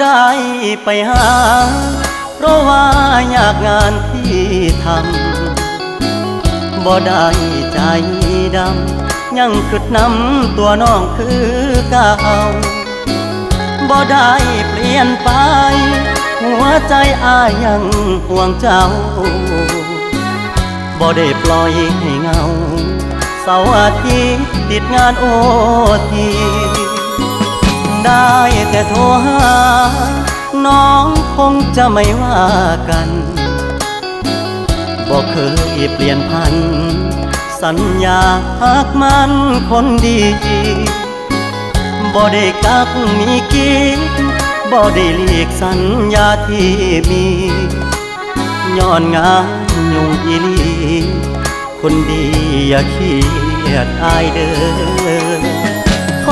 ໄດ້ໄປຫາ ເພາະວ່າຍາກງານທີ່ທຳ ບໍ່ໄດ້ໃຈດຳ ຍັງຄິດນຳຕົວນ້ອງຄືເກົ່າ ບໍ່ໄດ້ປ່ຽນໄປ ຫົວໃຈອ້າຍຍັງຫ່ວງເຈົ້າ ບໍ່ໄດ້ປ່ອຍໃຫ້ເຫງົາ ເສົາອາທິດຕິດງານໂອທີ ໄດ້ແຕ່ໂທຫາ ນ້ອງຄົງຈະໄມ່ວ່າກັນ ບໍ່ເຄີຍປ່ຽນຜັນ ສັນຍາຮັກໝັ້ນຄົນດີ ບໍ່ໄດ້ກັກມີກີດ ບໍ່ໄດ້ຫຼີກສັນຍາທີ່ມີ ຍ້ອນງານຫຍຸ້ງອີ່ຫຼີ ຄົນດີຢ່າຄຽດອ້າຍເດີ້ ໂທ